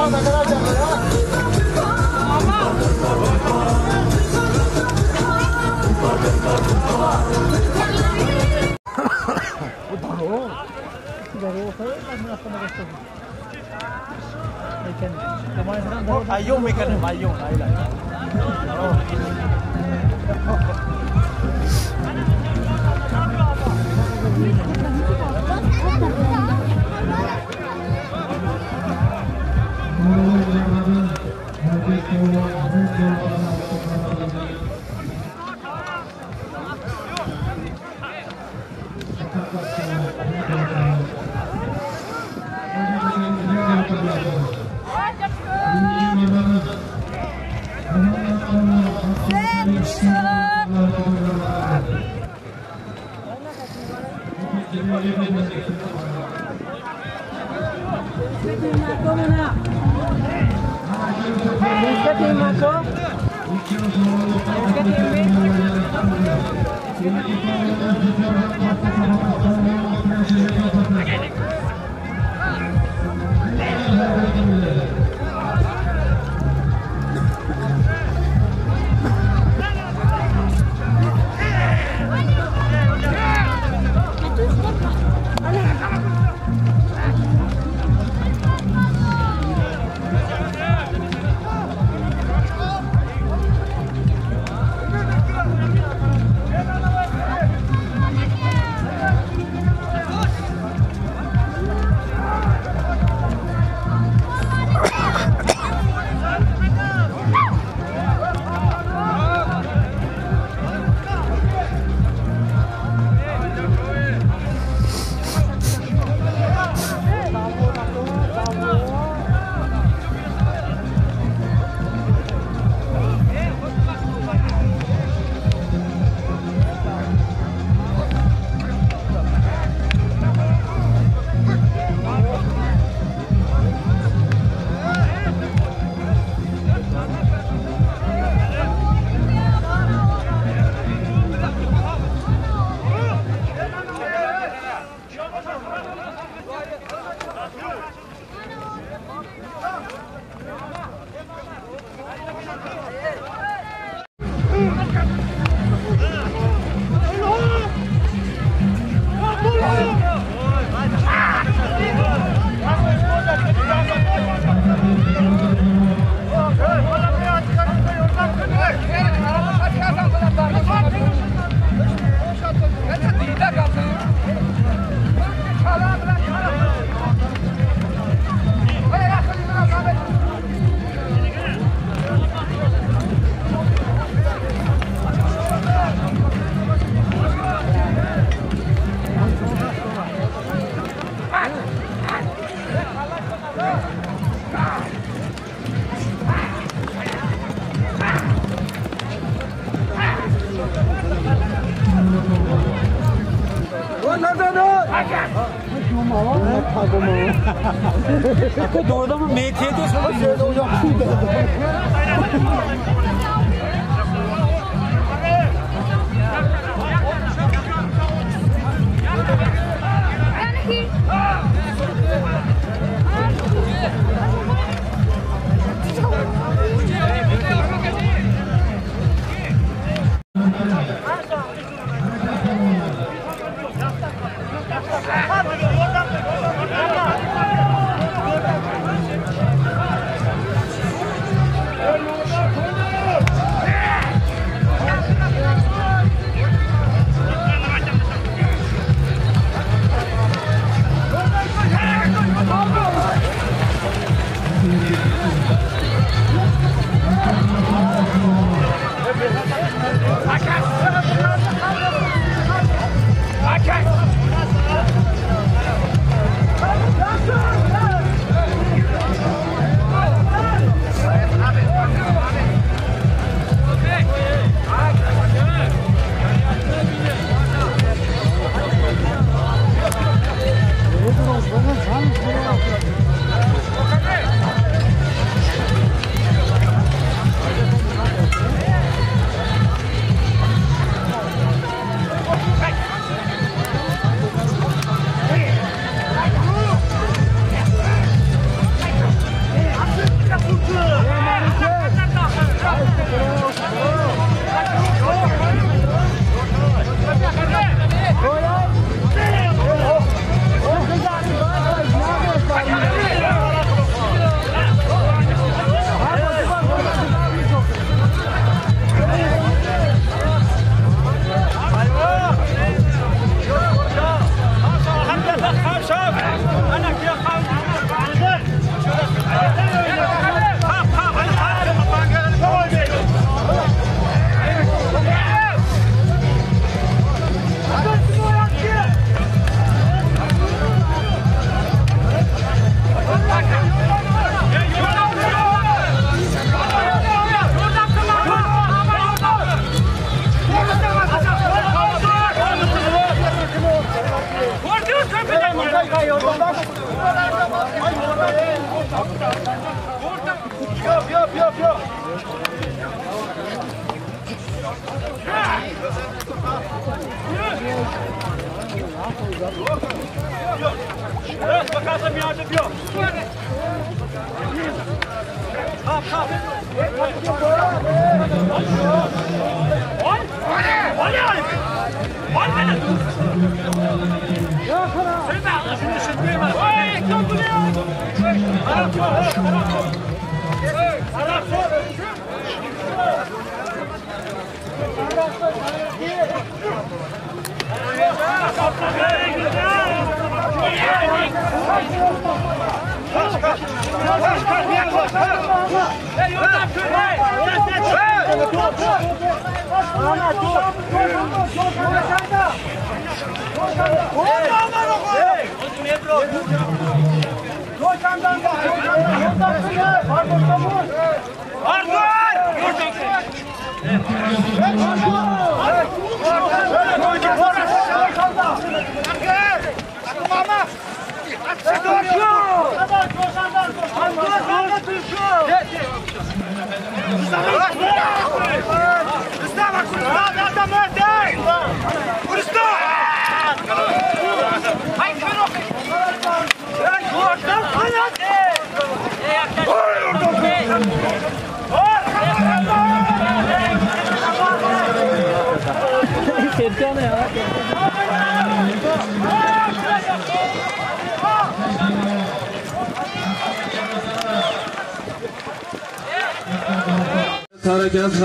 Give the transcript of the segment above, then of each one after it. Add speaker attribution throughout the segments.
Speaker 1: Go!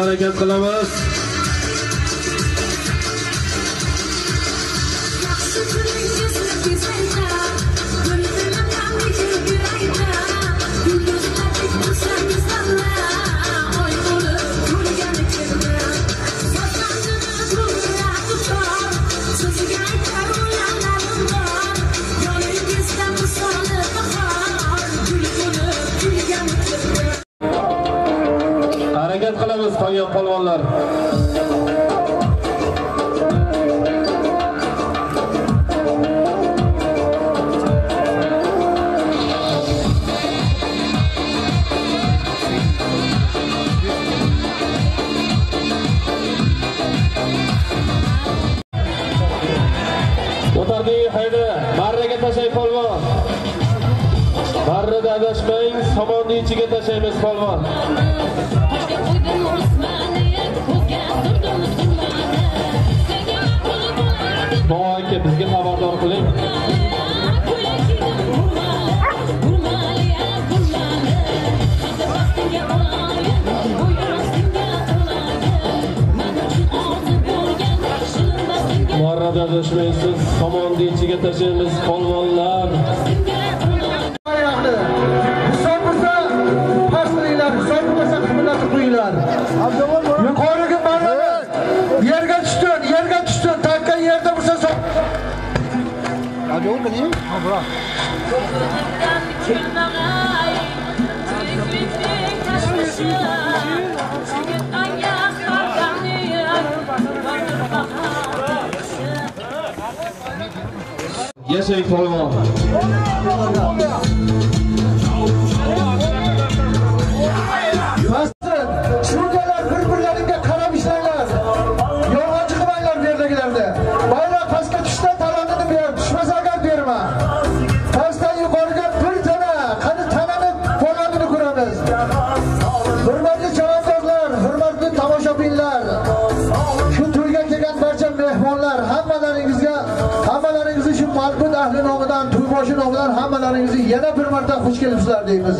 Speaker 1: Harakat qilamiz. Harakat qilamiz qolgan polvonlar. O'tarning hayda, marraga tashlay polvon. Marrada adashmang, somonni ichiga tashlaymiz polvon. Mo'g'on aka bizga xabardor qiling. Marrada adashmaysiz, somonni ichiga tashlaymiz polvonlar.
Speaker 2: Hisob bo'lsa past qilinglar, hisob bo'lmasa qimmatlatib qo'yinglar. Yuqoriga marramiz. Yerga tushsin, yerga tushsin, takka yerda bo'lsa
Speaker 1: Yashang polvon.
Speaker 2: Shundalar bir-birlaringga qarab ishlanglar. Yolg'onchi qilmanglar bu yerdagilarni. Bayroq pastga tushsa talonini ber, tushmasa agar berma. Pastdan yuqoriga bir tana, qani tanani polvonini ko'ramiz. Hurmatli chavandozlar, hurmatli tomoshabinlar, shu to'yga kelgan barcha mehmonlar, hammalaringizga, hammalaringizni shu Malbut ahli nomidan, to'yboshi nomidan hammalaringizni yana bir marta xush kelibsizlar deymiz.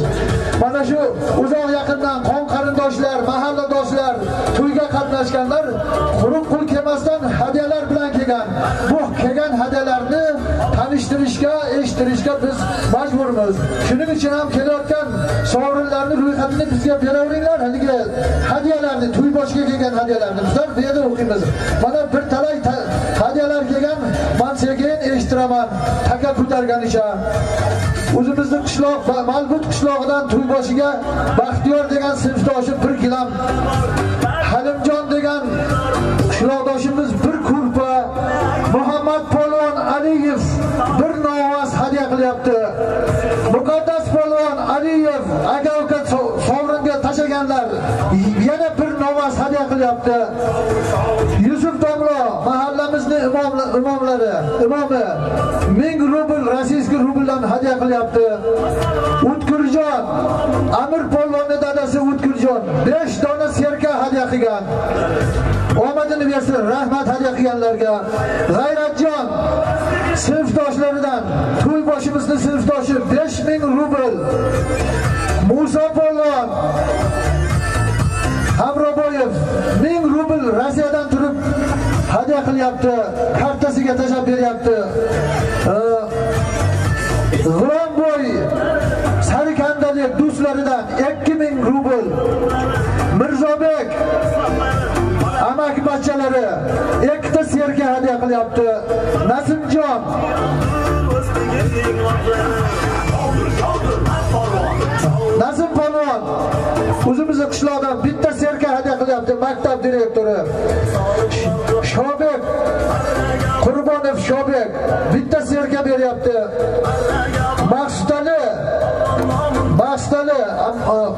Speaker 2: Mana shu uzoq yaqindan qon qarindoshlar, mahalladoshlar, to'yga qatnashganlar quruq qo'l kelmasdan hadyalar bilan kelgan. Bu kelgan hadyalarni tanishtirishga, eshittirishga biz majburmiz. Shuning uchun ham kelayotgan sovrinlarni ro'yxatini bizga beraveringlar. Haligi hadyalarni, to'y boshiga kelgan hadyalarni bizlar bu yerda o'qiymiz. Mana bir talay hadyalar kelgan, men sekin eshittiraman, taka ko'targanicha. O'zimizni qishloq, Malbut qishlog'idan to'y boshiga Baxtiyor degan sinfdoshi 1 gilam, Halimjon degan qishloqdoshimiz 1 kurpa, Muhammad Polvon Aliyev 1 novas hadya qilyapti. Muqaddas Polvon Aliyev aka uka sovringa tashaganlar yana 1 novas novvas hadya qilyapti. Yusuf domla mahallamizni imomlari, imomi 1000 rubl rossiyskiy rubldan hadya qilyapti. O'tkirjon Amir polvonni dadasi O'tkirjon 5 dona serka hadya qilgan. Omadini bersin, rahmat hadya qilganlarga. G'ayratjon sinfdoshlaridan to'y boshimizni sinfdoshi 5000 rubl. Musa polvon Hamroboyev 1000 rubl Rossiyadan turib hadya qilyapti, kartasiga tashlab beryapti. G'ulomboy Sarikandalik do'stlaridan 2000 rubl. Mirzobek amaki bachalari 2 ta serka hadya qilyapti. Nasimjon Nasim polvon o'zimizni qishloqdan bitta serka hadya qilyapti, maktab direktori. Shobek Qurbonov Shobek bitta serka beryapti. Maqsudali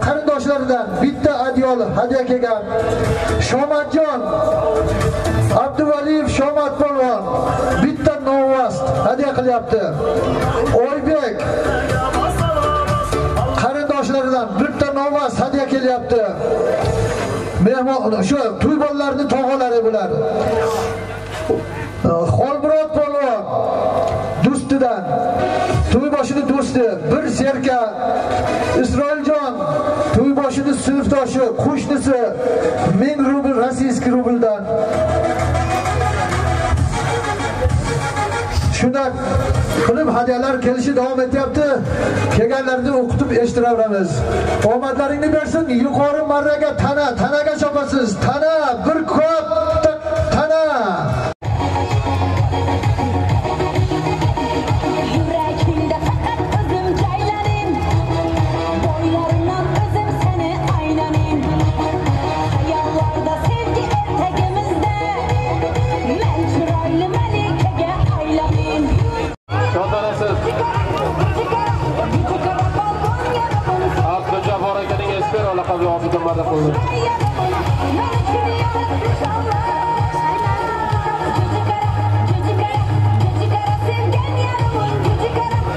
Speaker 2: qarindoshlaridan bitta adyol hadya kelgan. Shomatjon Abduvaliyev Shomat polvon bitta novvast hadya qilyapti. Oybek qarindoshlaridan bitta novvast hadya kelyapti. Mehmon shu to'y bolalarning tog'alari bular. Xolmurod polvon do'stidan, to'yboshini do'sti bir serka. Isroiljon to'yboshini sinfdoshi, qo'shnisi 1000 rubl rossiyskiy rubldan. Shunday qilib hadyalar kelishi davom etyapti. Kelganlarni o'qitib eshittiraveramiz. Omadlaringni bersin. Yuqori marraga tana, tanaga chopasiz. Tana, bir katta tana.
Speaker 1: Abdujafor akaning Espero laqabli otida marra qo'ydi.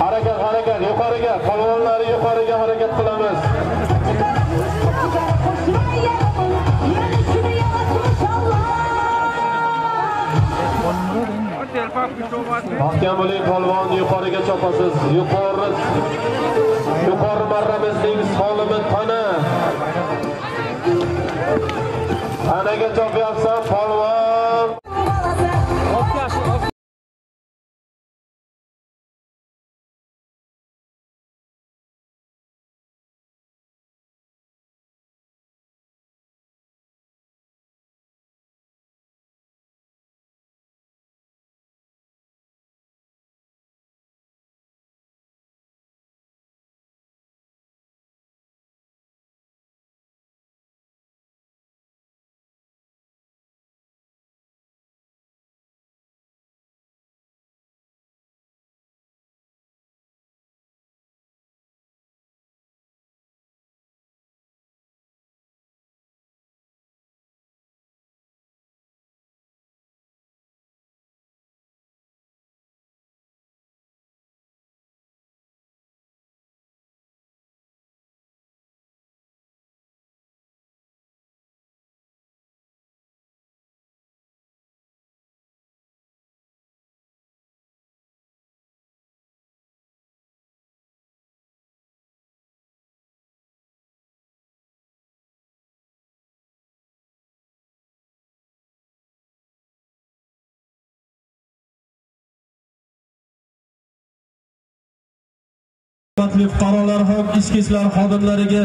Speaker 1: Harakat, harakat, yuqoriga, polvonlari yuqoriga harakat qilamiz. Mahkam bo'ling polvon, yuqoriga chopasiz. Yuqori yuqori marramizning solimi tana. Tanaga chopyapsan polvon. Hurmatli fuqarolar ham ichki ishlar xodimlariga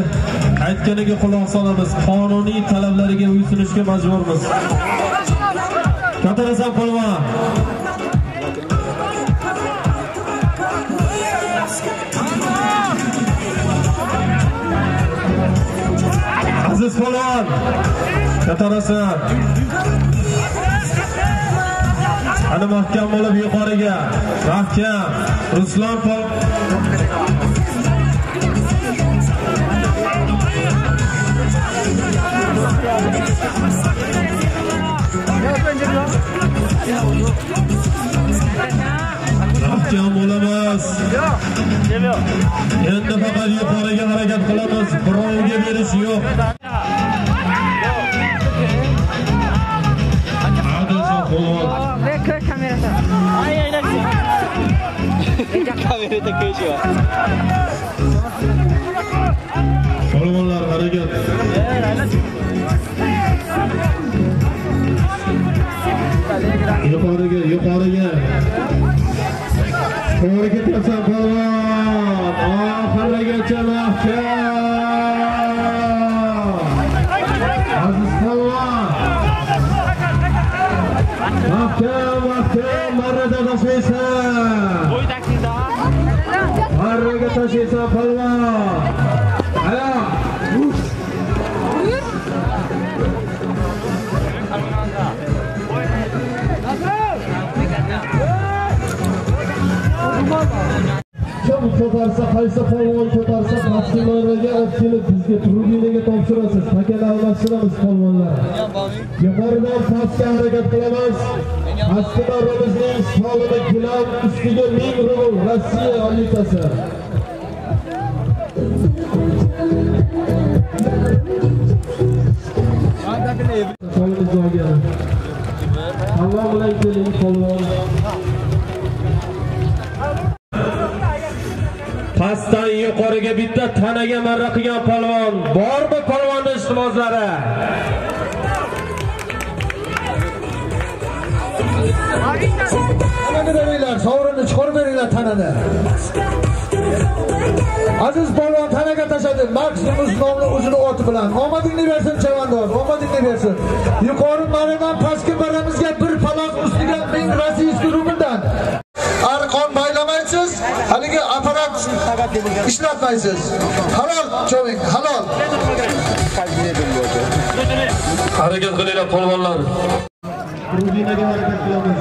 Speaker 1: aytganiga quloq solamiz, qonuniy talablariga uysunishga majburmiz. Katarasan polvon. Aziz polvon, katarasan. Ana mahkam bo'lib yuqoriga. Mahkam. Ruslan polvon. Mahkam bo'lamiz. Endi faqat yuqoriga harakat qilamiz, birovga berish yo'q. Adiljon polvon. Polvonlar harakat. Yuqoriga, yuqoriga. To'g'ri ketyapsan polvon. Oxirigacha mahkam. Aziz polvon. Mahkam, mahkam, marrada tashlaysan. Marraga tashlaysan polvon. Ayoq. Kim ko'tarsa, qaysi polvon ko'tarsa, pastki marraga olib kelib bizga tribunaga topshirasiz. Pakana almashtiramiz polvonlar. Yuqoridan pastga harakat qilamiz. Pastki marramizning solimi gilam, ustiga 1000 rubl Rossiya valyutasi. Qo'limizni olgan. Alloh bilan keling polvon. Pastdan yuqoriga bitta tanaga marra qilgan polvon. Bormi polvonning iltimozlari?
Speaker 2: Tanani beringlar, sovrinni chiqarib beringlar tanani. Aziz polvon tanaga tashladi. Maximus nomli o'zini oti bilan. Omadingni bersin chavandoz, omadingni bersin. Yuqori marradan pastki marramizga bir palos ustiga 1000 rossiyskiy rubldan. Arqon baylamaysiz, haligi apparat ishlatmaysiz. Halol choving, halol.
Speaker 1: Harakat qilinglar polvonlar. Tribinaga harakat qilamiz.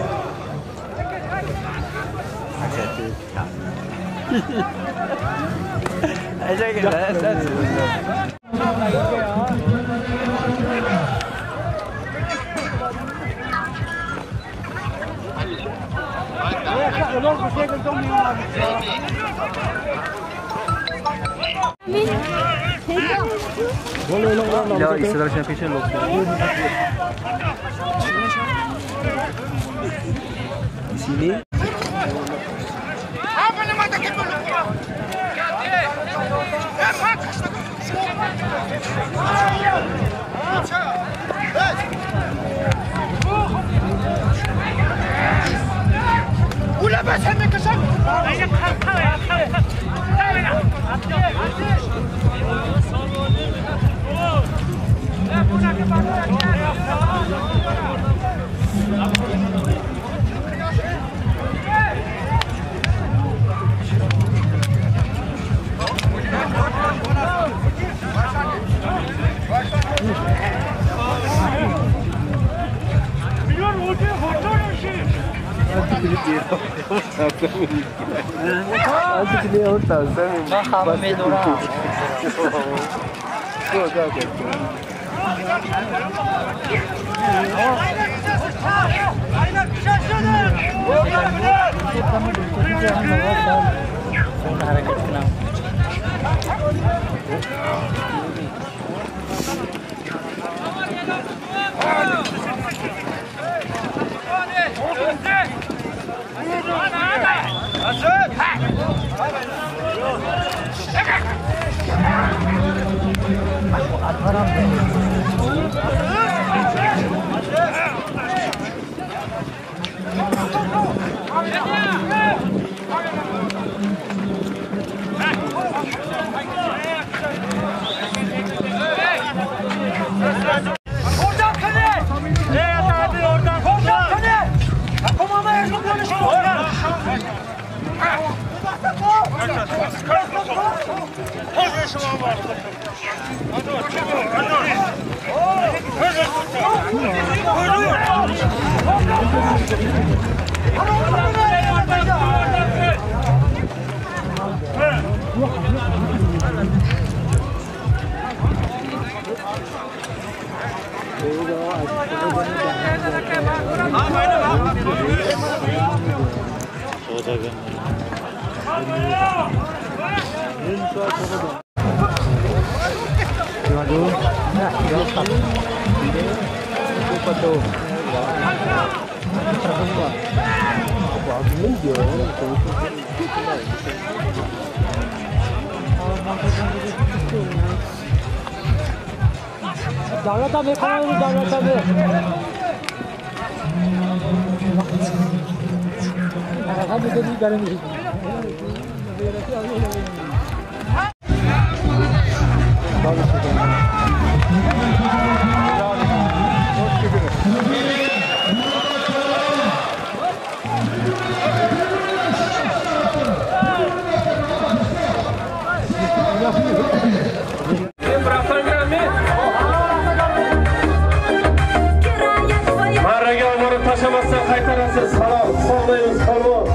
Speaker 1: Marraga olib tashlamasdan qaytarasiz. Halol, hisoblaymiz polvon.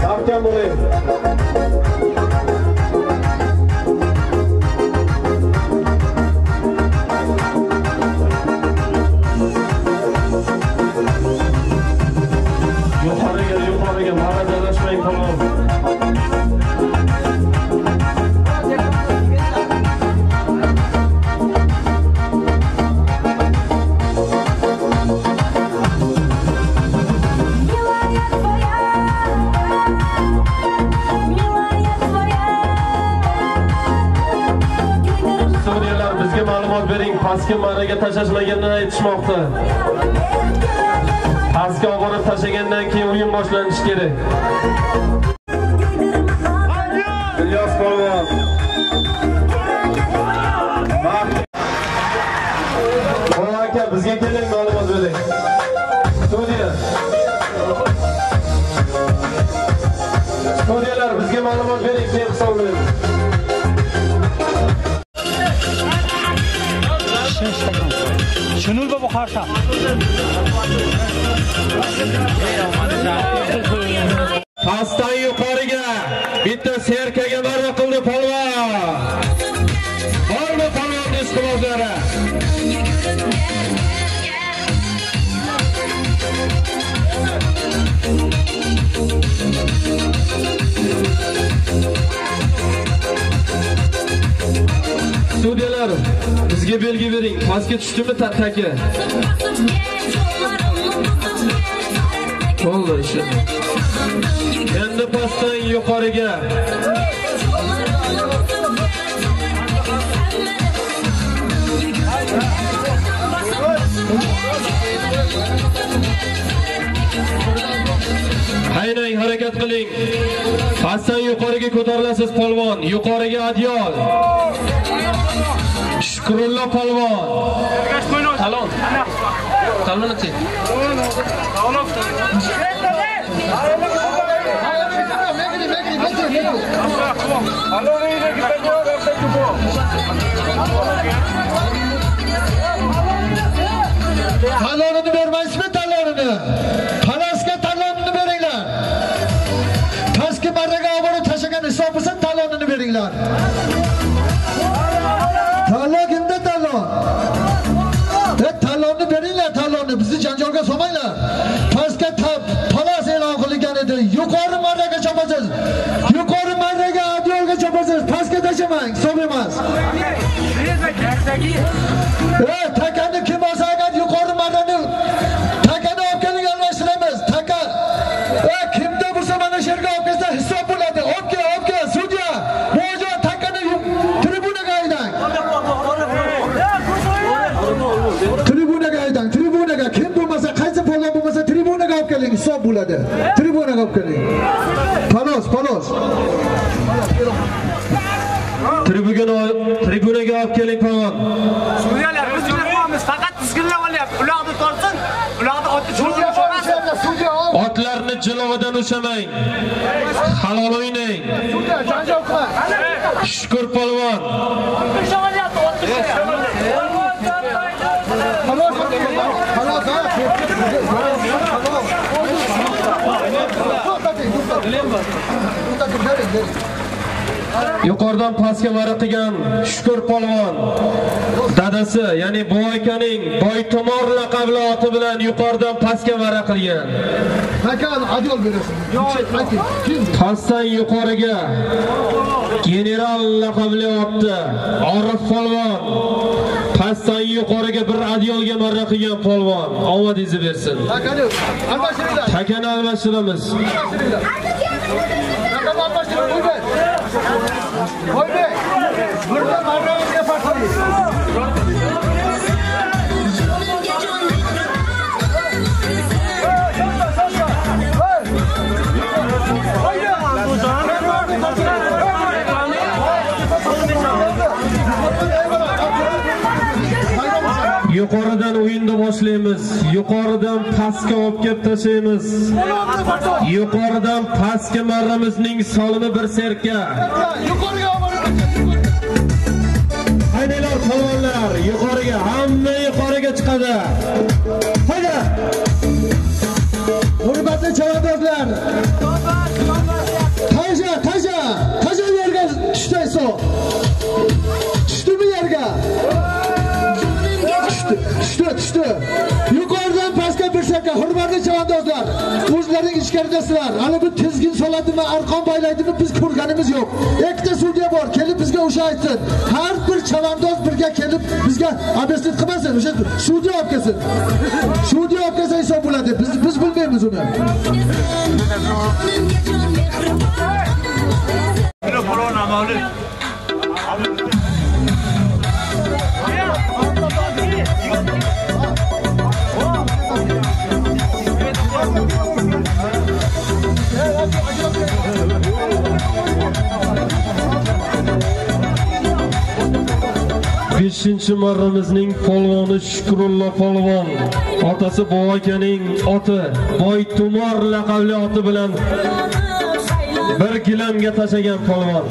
Speaker 1: Mahkam bo'ling. Yuqoriga, yuqoriga, marraga adashmang polvon. Ma'lumot bering, pastki marraga tashlashmaganini aytishmoqda. Pastga olib borib tashlagandan keyin o'yin boshlanishi kerak. Ilyos polvon. Polvon aka, bizga keling, ma'lumot bering. Studiya. Studiyalar, bizga ma'lumot bering, keyin hisoblaymiz.
Speaker 3: Şunul baba karşa.
Speaker 1: Pastdan yuqoriga bitta serkaga marra qildi polvon. Bormi polvon ishqibozlari? Studiyalar, bizga belgi bering. Pastga tushdimi taka? Bo'ldi ishi. Endi pastdan yuqoriga. Qaynang, harakat qiling. Pastdan yuqoriga ko'tarilasiz polvon. Yuqoriga adyol. Shukrullo polvon. Talon. Talon ati.
Speaker 2: Talonini bermaysizmi talonini? Palasga talonini beringlar. Pastki marraga olib borib tashlagan hisob bo'lsa talonini beringlar. Talon kimda talon? Talonni beringlar, talonni bizni janjalga solmanglar. Pastga palas e'lon qilingan edi. Yuqori marraga chopasiz. Yuqori marraga, adyolga chopasiz. Pastga tashlamang, hisob emas. Takani kim olsa agar yuqori marrani takani olib keling, almashtiramiz. Taka kimda bo'lsa mana shu yerga olib kelsa hisob bo'ladi. Olib kel, olib kel, sudya. Bo'jon takani tribunaga haydang. Tribunaga haydang, tribunaga. Kim bo'lmasa, qaysi polvon bo'lmasa tribunaga olib keling, hisob bo'ladi. Tribunaga olib keling. Palos, palos.
Speaker 1: Tribunaga olib keling polvon.
Speaker 3: Sudyalar, biz yuribmiz, faqat tizginlab olyapti. Ularni tortsin, ularni otni
Speaker 1: Otlarni jilovidan ushamang. Halol o'ynang. Shukur polvon. Yuqoridan pastga marra qilgan Shukur polvon dadasi, ya'ni Boykaning Boytumor laqabli oti bilan yuqoridan pastga marra qilgan.
Speaker 2: Hakan adyol berasin.
Speaker 1: Pastdan yuqoriga General laqabli otdi Orif polvon. Pastdan yuqoriga bir adyolga marra qilgan polvon. Omadingizni bersin. Takani almashtiramiz.
Speaker 2: Qo'ybek, burada marramizga farqli.
Speaker 1: Yuqoridan o'yinni boshlaymiz. Yuqoridan pastga olib kelib tashlaymiz. Yuqoridan pastga marramizning solimi bir serka. Haydanglar polvonlar, yuqoriga, hamma yuqoriga chiqadi. Hayda!
Speaker 2: Hurmatli chavandozlar. Qancha, qancha, qancha yerga tushdi so? Tushdimi yerga? Tushdi, tushdi. Yuqoridan pastga bir serka, hurmatli chavandozlar. O'zlaring ichkaridasizlar. Hali bu tizgin soladimi, arqon baylaydimi biz ko'rganimiz yo'q. Ikkita sudya bor, kelib bizga o'sha aytsin. Har bir chavandoz birga kelib bizga abeslik qilmasin, o'sha sudya olib kelsin. Sudya olib kelsa hisob bo'ladi. Biz bilmaymiz uni.
Speaker 1: Beshinchi marramizning polvoni Shukrullo polvon. Otasi Boykaning oti Boytumor laqabli oti bilan bir gilamga tashagan polvon.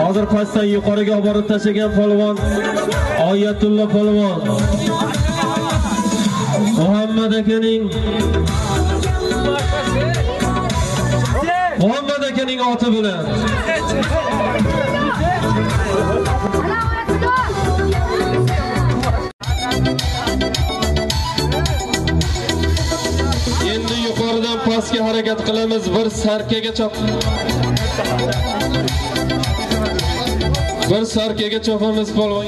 Speaker 1: Hozir pastdan yuqoriga olib borib tashagan polvon Oyatullo polvon. Muhammad akaning oti bilan. Endi yuqoridan pastga harakat qilamiz, bir sarkaga chop. Bir sarkaga chopamiz polvon.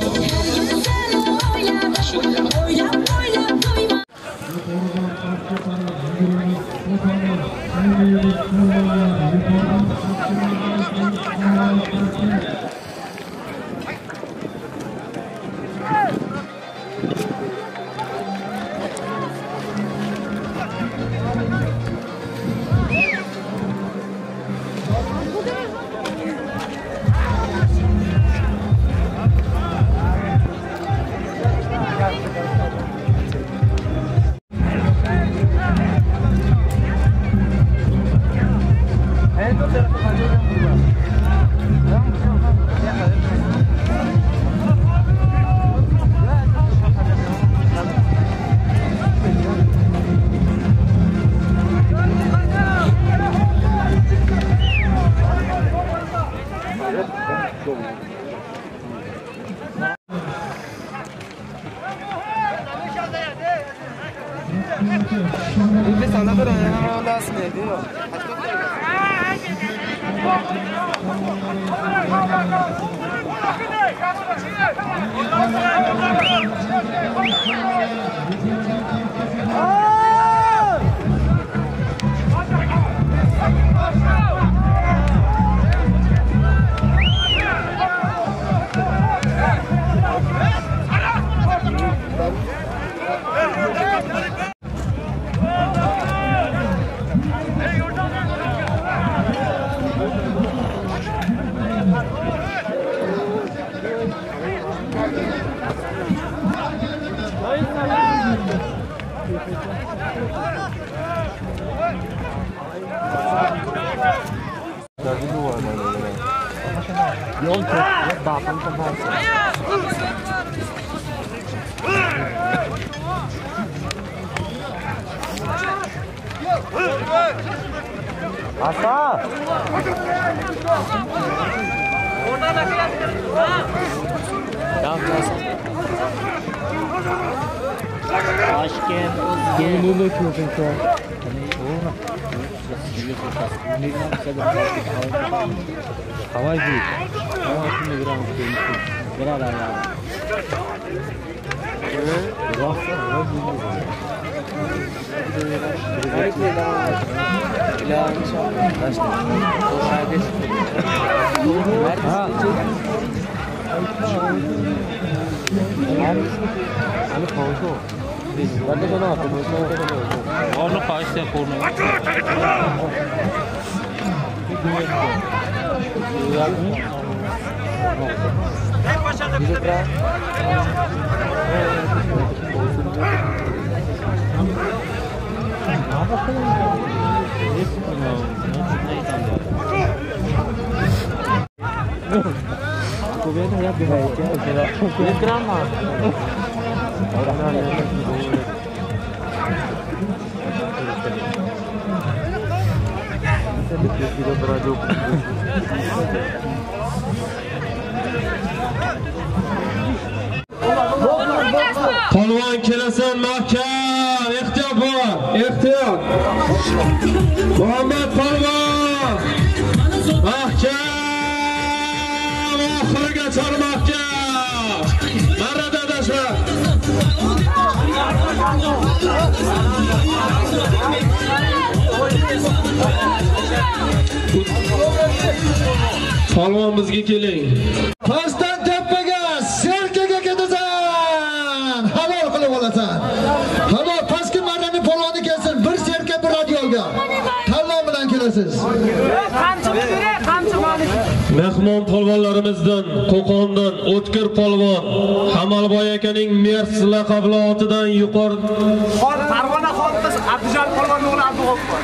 Speaker 4: Asa.
Speaker 1: Polvon kelasan mahkam, ehtiyot bo'l, ehtiyot. Muhammad polvon mahkam, oxirigacha mahkam. Marrada adashma. Polvon bizga keling.
Speaker 2: Pastdan tepaga, serkaga ketasan. Halol qilib olasan. Halol pastki marrani polvonni kelsin, bir serka bir adyolga. Tanlov bilan kelasiz.
Speaker 3: Qamchi bering, qamchi malik.
Speaker 1: Mehmon polvonlarimizdan Qo'qondan O'tkir polvon Hamalboy akaning Mers laqabli otidan yuqori
Speaker 3: Farg'ona xonqiz Abdujalol polvonning o'g'li Abdug'offur.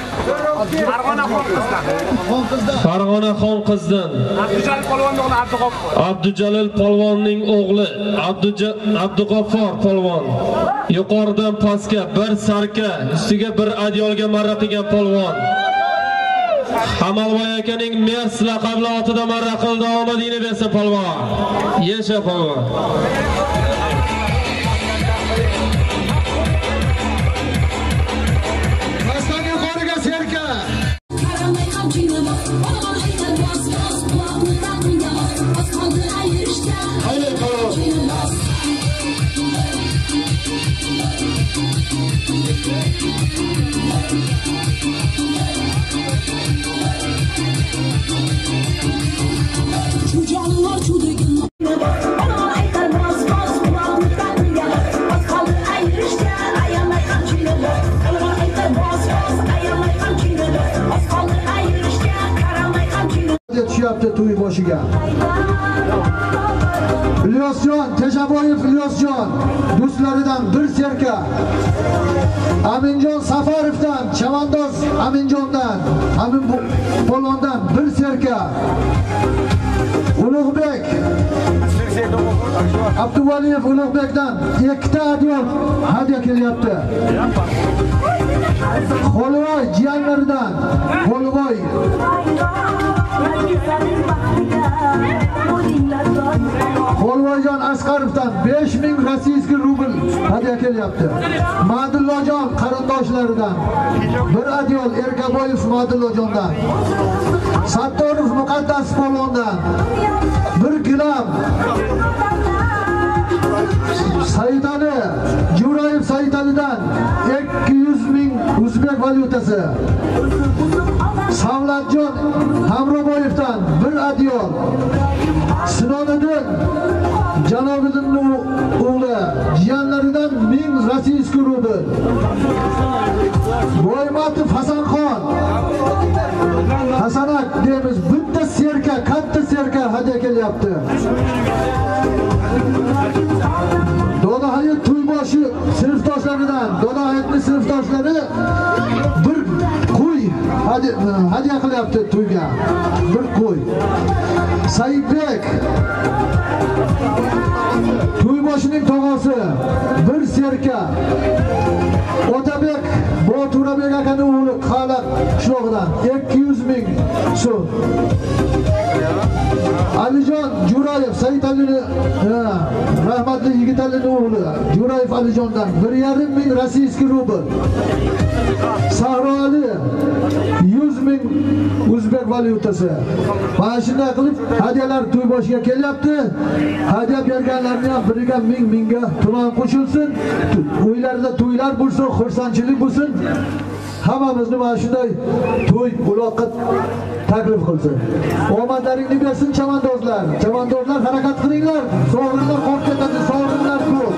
Speaker 3: Farg'ona xonqizdan.
Speaker 1: Farg'ona xonqizdan
Speaker 3: Abdujalol polvonning o'g'li Abdug'offur.
Speaker 1: Abdujalol polvonning o'g'li Abdug'offur polvon. Yuqoridan pastga bir sarka, ustiga bir adyolga marra qilgan polvon. Hamalboy akaning Mers laqabli otida marra qildi, omadingni bersin polvon. Yasha polvon.
Speaker 2: Pastdan yuqoriga serka. Haydi polvon. Tushyapti to'y boshiga. Ilyosjon Teshaboyev Ilyosjon do'stlaridan bir serka. Aminjon Safarovdan, chavandoz Aminjondan, Amin polvondan bir serka. Ulug'bek Abduvaliyev Ulug'bekdan ikkita adyol hadya kelyapti. Xolvoy jiyanlaridan Xolvoy Xolvoyjon Asqarovdan 5000 rossiyskiy rubl hadya kelyapti. Madullojon qarindoshlaridan bir adyol Erkaboyev Madullojondan, Sattorov Muqaddas polvondan bir gilam, Saidali Jurayev Saidalidan 200 ming o'zbek valyutasi, Savlatjon Hamroboyevdan bir adyol, Sinoniddin Janobiddinning o'g'li jiyanlaridan 1000 rossiyskiy rubl, Boymatov Hasanxon Hasanak deymiz, bitta serka, katta serka hadya kelyapti. Dodohayit To'yboshi sinfdoshlaridan, Dodohayitning sinfdoshlari bir qo'y hadya qilyapti to'yga. Bir qo'y. Saidbek To'yboshining tog'asi bir serka. Otabek Boturabek akani o'g'li Qala qishlog'idan 200 ming so'm. Alijon Jurayev Said Alini rahmatli Yigitalining o'g'li Jurayev Alijondan 1,5 ming rossiyskiy rubl. Sahro Ali 100 ming o'zbek valyutasi. Mana shunday qilib hadyalar to'y boshiga kelyapti. Hadya berganlarni ham biriga ming mingga tuman qo'shilsin. Uylarida to'ylar bo'lsin, xursandchilik bo'lsin. Hammamizni mana shunday to'y uloqqa taklif qilsin. Omadlaringni bersin chavandozlar. Chavandozlar harakat qilinglar. Sovrinlar qolib ketadi, sovrinlar ko'p.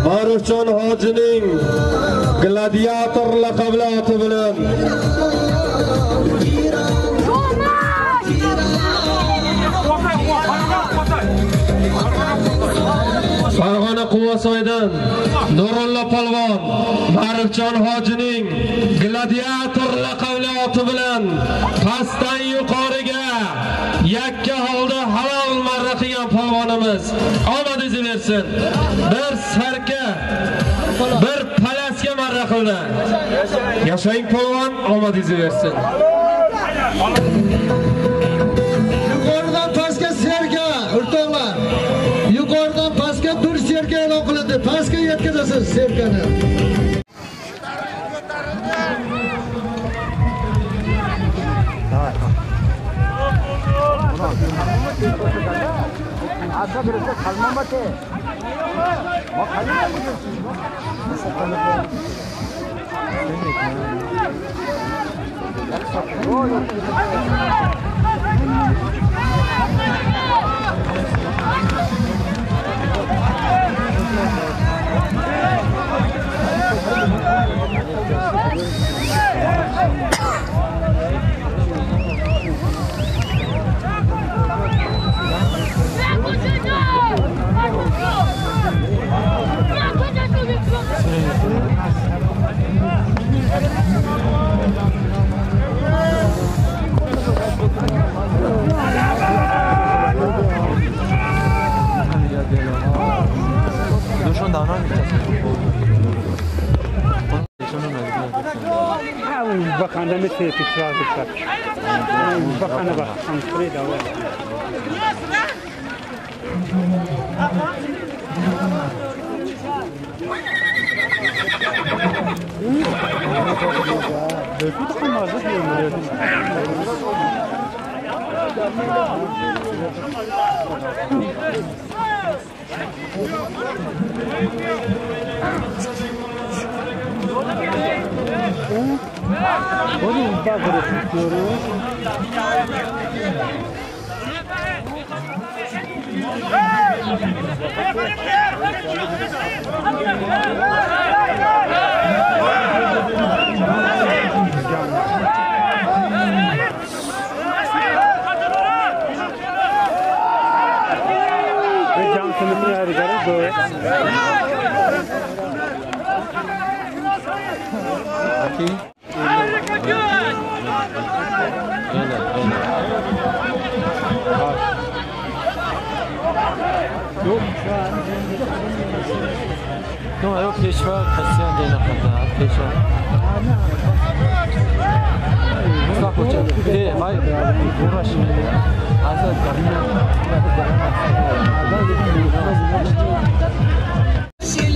Speaker 1: Marufjon Hojining gladiator laqabli oti bilan Farg'ona Quvasoydan Nurullo polvon Ma'rifjon Hojining gladiator laqabli oti bilan pastdan yuqoriga yakka holda halol marra qilgan polvonimiz omadingizni bersin. Bir sarka, bir palasga marra qildi. Yashang polvon, omadingizni bersin.
Speaker 2: Yuqoridan pastga serka, o'rtoqlar. Yuqoridan pastga bir serka e'lon qilindi. Pastga yetkazasiz serkani.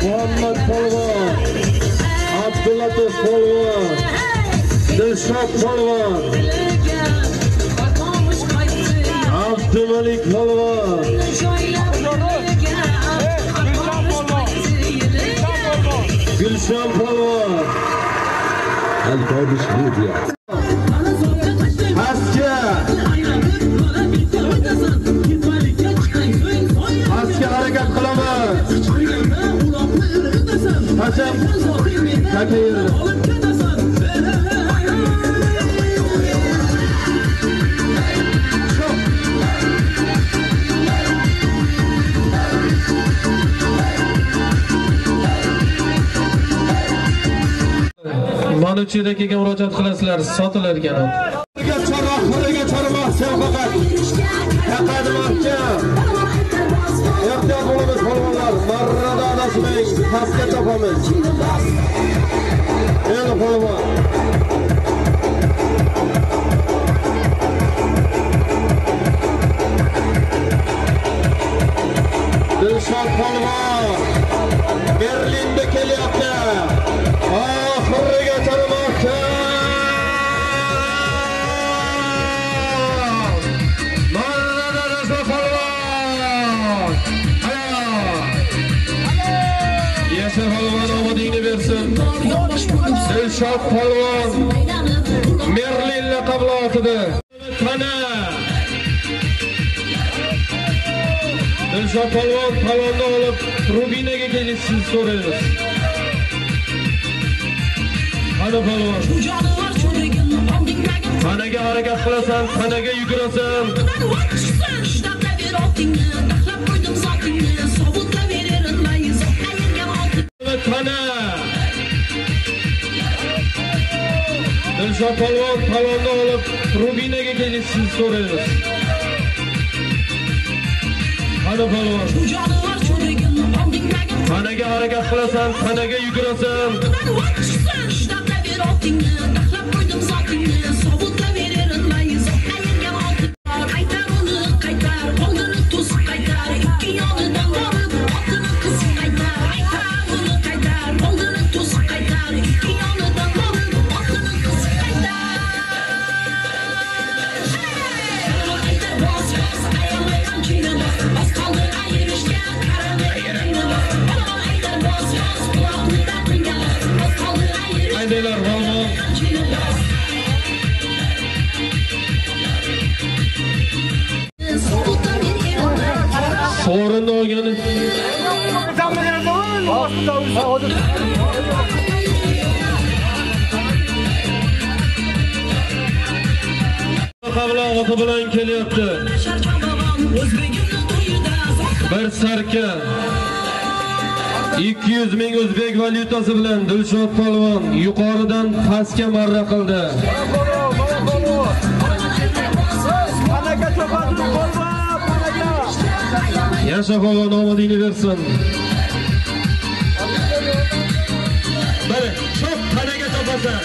Speaker 1: Muhammad polvon, Abdulatif polvon, Dilshod polvon, Abdumalik polvon, Gulshan polvon,
Speaker 4: Alpamish Media.
Speaker 1: Pastga. Pastga harakat qilaman. Tashab. Taka yerda.
Speaker 5: Manuchir akaga murojaat qilasizlar, sotilar ekan.
Speaker 1: Chorroqxonaga chormoqchi faqat. Faqat mahkam. Ehtiyot bo'lamiz polvonlar. Marrada adashmang, pastga chopamiz. Endi polvon. Dilshod polvon Berlinda kelyapti. Oxiriga chormoqchi. Marrada adashma polvon. Yasha polvon, omadingni bersin. Dilshod polvon Merlin laqabli otida. Tana. Dilshod polvon talonni olib Rubinaga kelishini so'raymiz. Qani polvon. Tanaga harakat qilasan, tanaga yugurasan. Tana. Dilshod polvon talonni olib Rubinaga kelishini so'raymiz. Qani polvon. Tanaga harakat qilasan, tanaga yugurasan. Haydanglar polvon. Sovrinni olgani. Qabla oti bilan kelyapti. Bir sarka 200 ming o'zbek valyutasi bilan Dilshod polvon yuqoridan pastga marra qildi. Yasha polvon, omadingni bersin. Bir chop tanaga chopasan.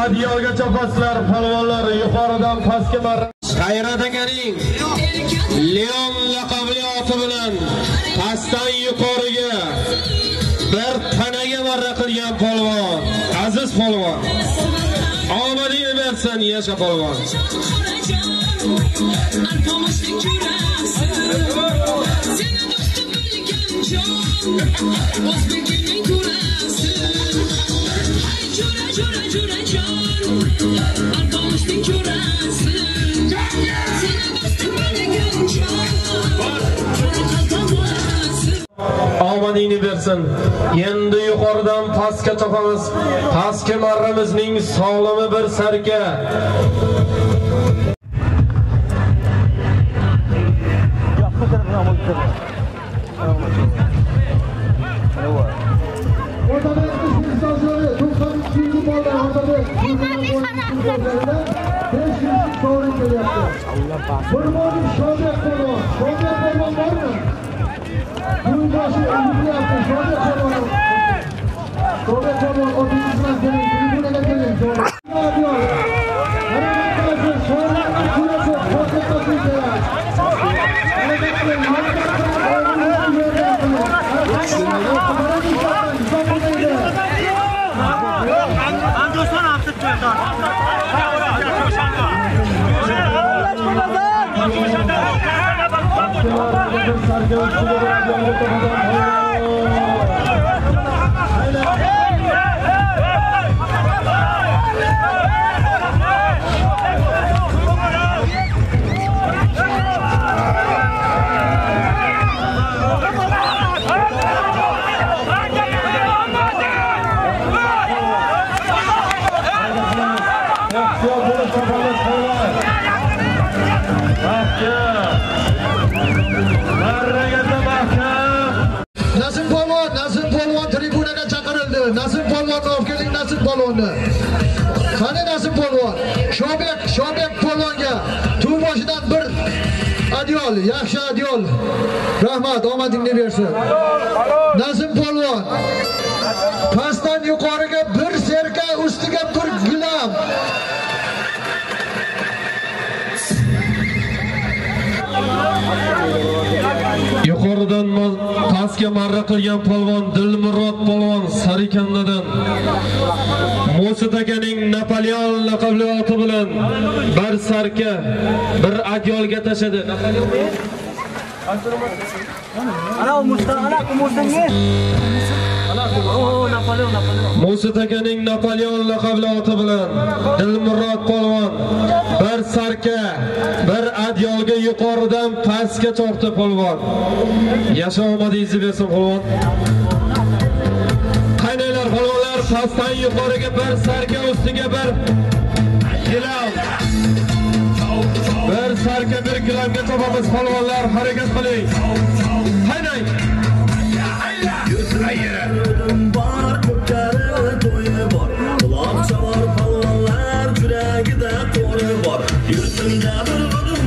Speaker 1: Adyolga chopasizlar polvonlar, yuqoridan pastga marra. G'ayrat akaning Leon laqabli oti bilan pastdan yuqoriga bir tanaga marra qilgan polvon, aziz polvon. Omadingni bersin, yasha polvon. Omadingni bersin. Endi yuqoridan pastga chopamiz. Pastki marramizning sog'limi bir sarka.
Speaker 2: Otabek istihsosları 92 bollar Otabek 500 sovrin kelyapti. Qurbonov Shobek polvon. Shobek polvon bormi? Yo'lboshi yuryapti Shobek polvon. Shobek polvon otingiz bilan keling, tribunaga keling. Harakat qilasiz, sovrinning kulasi qo'rqitmasin kerak. Harakat qiling, harakat qiling, o'g'lingizni yordam qiling. Nasim polvon, Nasim polvon tribunaga chaqirildi. Nasim polvonni olib keling, Nasim polvonni. Qani Nasim polvon? Shobek, Shobek polvonga tuv boshidan bir adyol, yaxshi adyol. Rahmat, omadingni bersin. Nasim polvon pastdan yuqoriga bir serka, ustiga bir gilam.
Speaker 5: Yuqoridan pastga marra qilgan polvon Dilmurod polvon Sarikandadan Musa akaning Napoleon laqabli oti bilan bir sarka, bir adyolga tashadi. Musa akaning Napoleon laqabli oti bilan Dilmurod polvon bir sarka, bir adyolga yuqoridan pastga tortdi polvon. Yasha omadingizni bersin polvon. Qaynaylar polvonlar, pastdan yuqoriga bir sarka, ustiga bir gilam. Bir sarka, bir gilamga topamiz polvonlar, harakat qiling. Qaynay.
Speaker 4: Bor ko'kari to'yi bor, quloq chavor polvonlar yuragida to'ri bor. Yurtimda bir o'dim.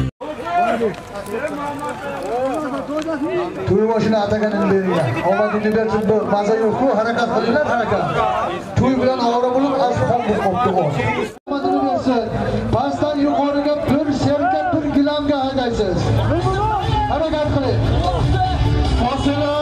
Speaker 2: To'y boshini ataganini beringlar. Omadingni bersin, bu maza yo'q-ku, harakat qilinglar, harakat. To'y bilan ovora bo'lib, az xom bo'lib qolibdi. Omadini bersin. Pastdan yuqoriga bir serka, bir gilamga haydaysiz. Harakat qiling.
Speaker 1: Fosila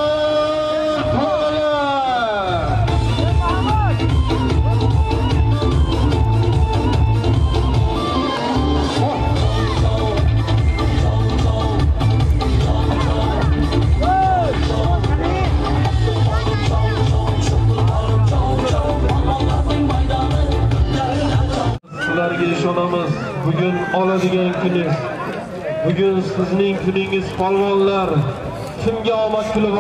Speaker 1: sizlarga ishonamiz. Bugun oladigan kuningiz. Bugun sizning kuningiz polvonlar. Kimga omad kulib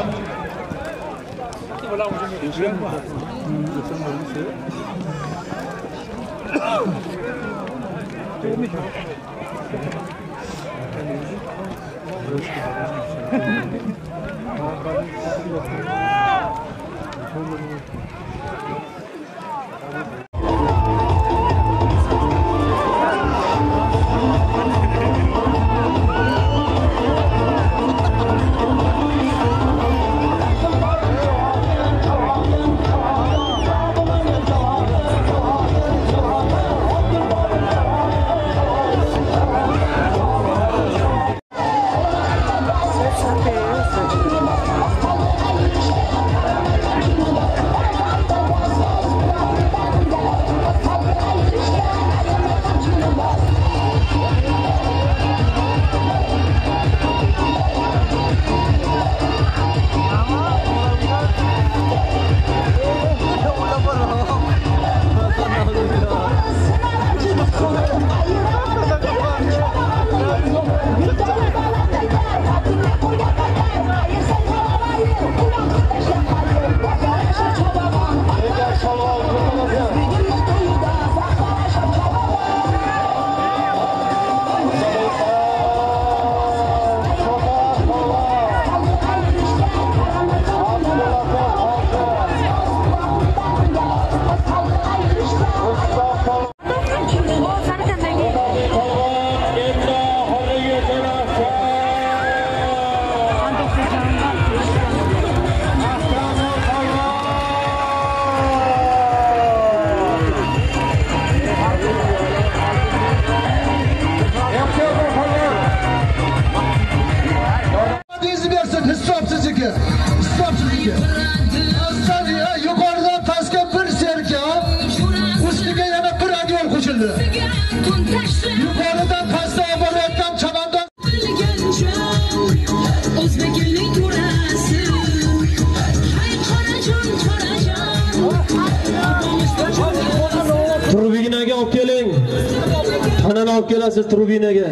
Speaker 5: olib kelasiz tribinaga.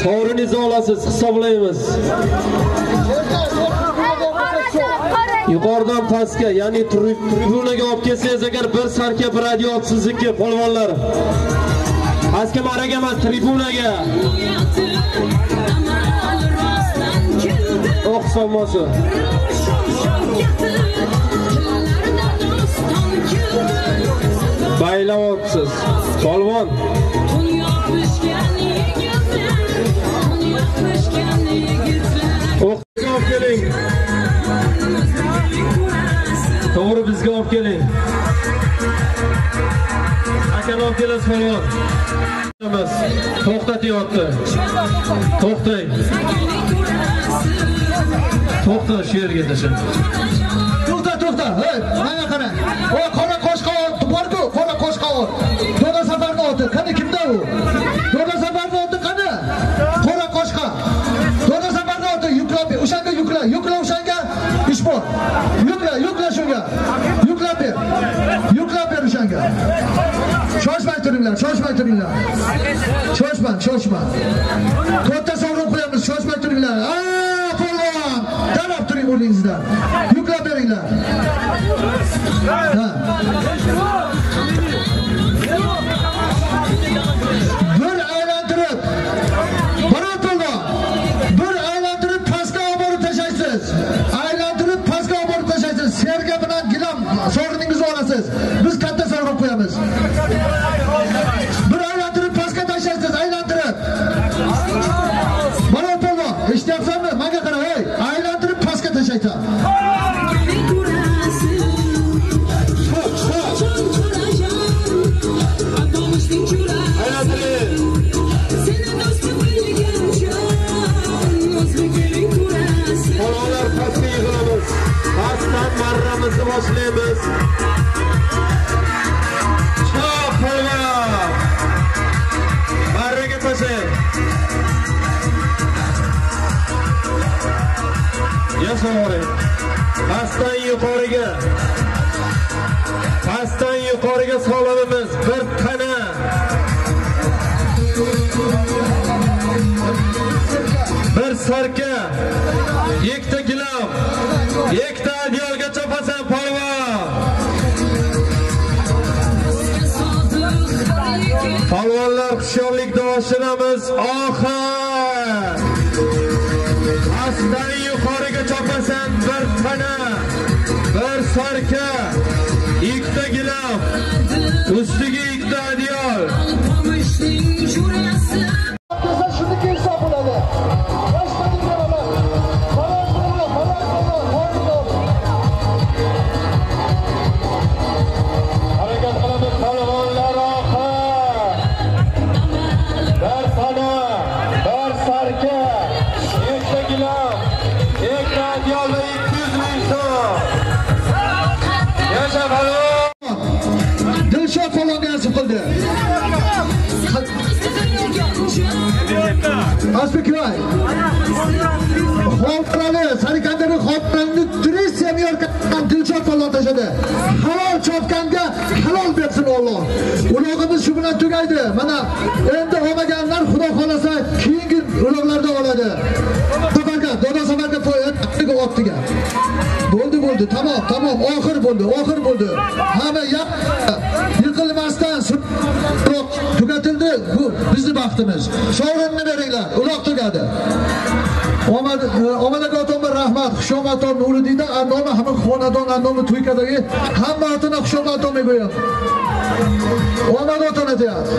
Speaker 5: Sovriningizni olasiz, hisoblaymiz. Yuqoridan pastga, ya'ni tribunaga olib kelsangiz agar bir sarka bir adyol sizniki polvonlar. Pastga maraga emas, tribunaga. O'q solmosi. Baylayapsiz. Polvon. O'q olib keling. To'g'ri bizga olib keling. Akani olib kelasiz polvon. Emas, to'xtatyapti. To'xtang. To'xta shu yerga tasha.
Speaker 2: To'xta, to'xta. Hey, mana qarang. O qora qoshqa ot bor-ku, qora qoshqa ot. Doda Safarning oti, qani kimda u? Doda Safarning oti qani? Qora qoshqa. Doda Safarning oti yuklab, o'shanga yukla, yukla o'shanga ish bor. Yukla, yukla shunga. Yuklab ber. Yuklab ber o'shanga. Shoshmay turinglar, shoshmay turinglar. Shoshma, shoshma. Katta sovrin qo'yamiz, shoshmay turinglar. Polvon, taraf turing o'rningizdan. Yuklab beringlar. Ha. Bir aylantirib, Barot polvon, bir aylantirib pastga olib borib tashlaysiz. Aylantirib pastga olib borib tashlaysiz. Serga bilan gilam sovriningizni olasiz. Biz katta sovrin qo'yamiz. Bir aylantirib pastga tashlaysiz, aylantirib. Barot polvon, eshityapsanmi? Menga qara, hey, aylantirib pastga tashlaysan.
Speaker 5: Polvonlar pastga yig'ilamiz. Pastdan marramizni boshlaymiz. Chop polvon. Marraga tashlang. Yashavering. Pastdan yuqoriga. Pastdan yuqoriga solamimiz bir tana. Bir sarka, ikkita gilam, ikkita adyolga chopasan polvon. Polvonlar hushyorlikda oshiramiz. Oxir. Pastdan yuqoriga chopasan bir tana, bir sarka, ikkita gilam, ustiga ikkita adyol.
Speaker 2: Shuniki hisob bo'ladi.
Speaker 5: Harakat qilamiz polvonlar oxir. Bir tana, bir sarka, ikkita gilam, ikkita adyol va 200 ming so'm. Yasha polvon.
Speaker 2: Dilshod polvonga nasib qildi. Asbekvoy. Xotirali, Sarikandani xotiralini turist semyorkadan Dilshod polvon tashladi. Halol chopganga halol bersin Alloh. Ulog'imiz shu bilan tugaydi. Mana endi olmaganlar Xudo xolasa keyingi ulog'larda oladi. Safarga, Dodo Safarga otdiga. Bo'ldi, bo'ldi, tamom, tamom, oxir bo'ldi, oxir bo'ldi. Hamma yiqilmasdan tugatildi. Bu bizni baxtimiz. Sovrinni beringlar, uloq tugadi. Omad aka otamga rahmat. Xushomad Nuriddinda annoma hamma xonadon annoma to'ykadagi hamma otini xushomad qo'yib. Omad otani deyapti.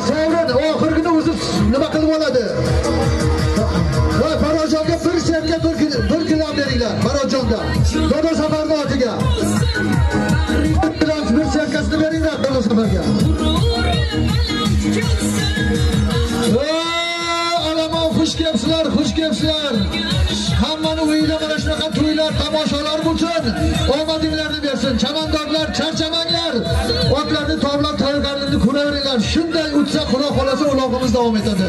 Speaker 2: Sovrin oxirgini o'zi nima qilib oladi? Va Barojonga bir serga bir gilam beringlar. Barojonga. Dodo Safarning otiga. Bir serkasini beringlar Dodo Safarga. Alamon xush kelibsizlar, xush kelibsizlar. Hammani uyida mana shunaqa to'ylar, tomoshalar bo'lsin. Omadinglarni bersin. Chamandorlar, charchamanglar. Otlarni toblab tayyorgarligini ko'raveringlar. Shunday o'tsa, Xudo xolasa ulog'imiz davom etadi.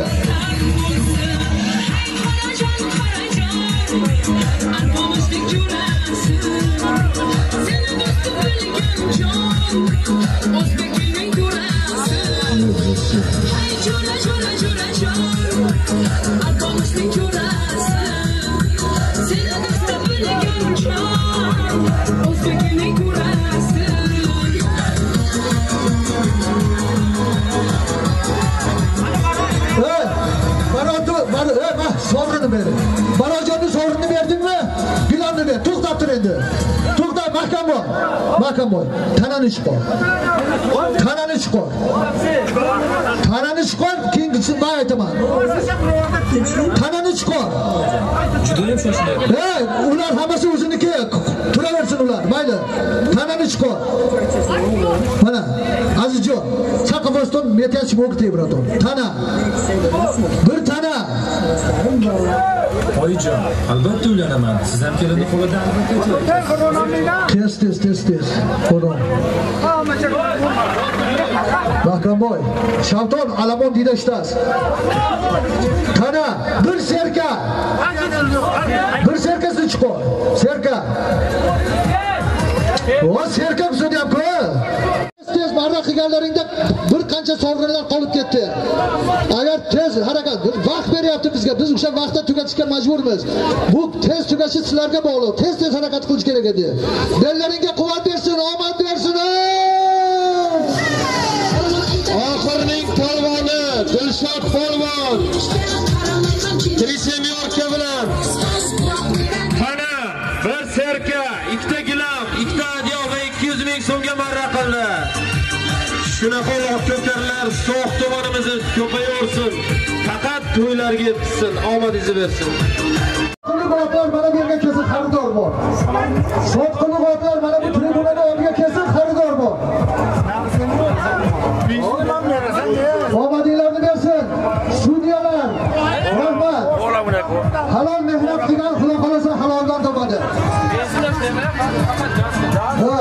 Speaker 2: Sovrinni ber. Barojonni sovrinni berdingmi? Gilamni ber. To'xtab tur endi. To'xtab, mahkam bo'l. Mahkam bo'l. Tanani chiqar. Tanani chiqar. Tanani chiqar, keyingisini men aytaman. Tanani chiqar.
Speaker 6: Juda ham shoshilyapti.
Speaker 2: Hey, ular hammasi o'ziniki. Turaversin ular. Mayli. Tanani chiqar. Mana, Azizjon, Saqovoston metach mogti, braton. Tana. Bir tana.
Speaker 6: Oyijon, albatta uylanaman. Siz ham kelinni qo'lidan albatta.
Speaker 2: Tez, tez, tez, tez. Qo'lon. Bahramboy, Shavton Alamon deydi ishtaz. Tana, bir serka. Bir serkasini chiqar. Serka. O serka so'rayapti. Tez marra qilganlaringda bir qancha sovrinlar qolib ketdi. Agar tez harakat, vaqt beryapti bizga. Biz o'sha vaqtda tugatishga majburmiz. Bu tez tugashi sizlarga bog'liq. Tez-tez harakat qilish kerak edi. Bellaringga quvvat bersin, omad bersin.
Speaker 5: Oxirning polvoni Dilshod polvon Trisemyorka bilan tana, bir serka, ikkita gilam, ikkita adyol va 200 ming so'mga marra qildi. Shunaqa ko'karlar So'x tumanimizni ko'payaversin. Faqat to'ylarga yetsin, omadingizni bersin.
Speaker 2: Sotqinlik otlar mana bu yerga kelsin, xaridor bor. Sotqinlik otlar mana bu tribunaga oldiga kelsin, xaridor bor. Omadinglarni bersin. Sudyalar, rahmat. Halol mehnat qilgan Xudo xolasa haloldan topadi. Ha.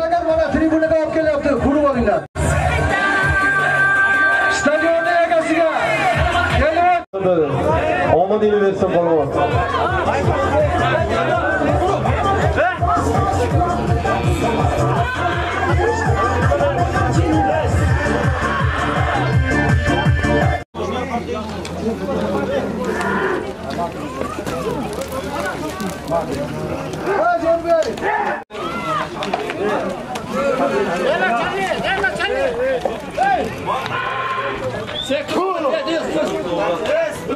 Speaker 2: Agar mana tribunaga olib kelyapti, ko'rib olinglar. Stadionni egasiga kelib
Speaker 5: omadingni bersin polvon.
Speaker 2: Ha, Jo'rbek.